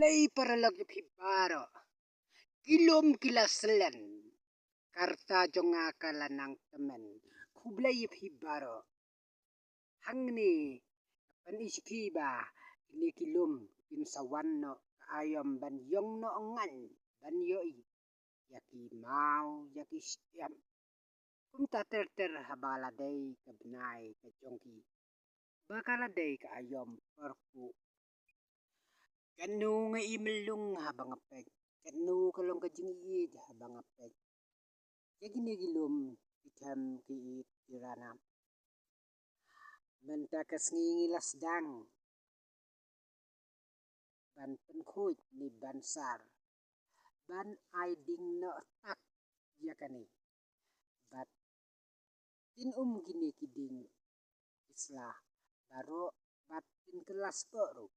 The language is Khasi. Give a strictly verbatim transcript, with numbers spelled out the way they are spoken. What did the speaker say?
Khublei paralok ïa phi baroh. Ki lum ki la slen. Ka rta jong nga ka la nang tymmen. Khublei ïa phi baroh. Hangne, pynïaid ïa phi ba kine ki lum kin sa wan noh ka aïom ban ïong noh ngaiñ, ban ïohi ïa ki maw, ïa ki shyiap. Kumta ter ter haba la dei ka bnai ka jong ki, ba ka la dei ka aïom pyrkhu. Katno nga imlung haba nga peit, katno ka long ka jingïeit haba nga peit ïa kine ki lum ki them ki ïeit ki ranab. Mynta ka sngi ngi la sdang ban pynkhuid ne ban sar, ban ai ding noh tak ïa kane. Bad tin um kine ki ding ki sla baroh, bad tin kylla spah ruh.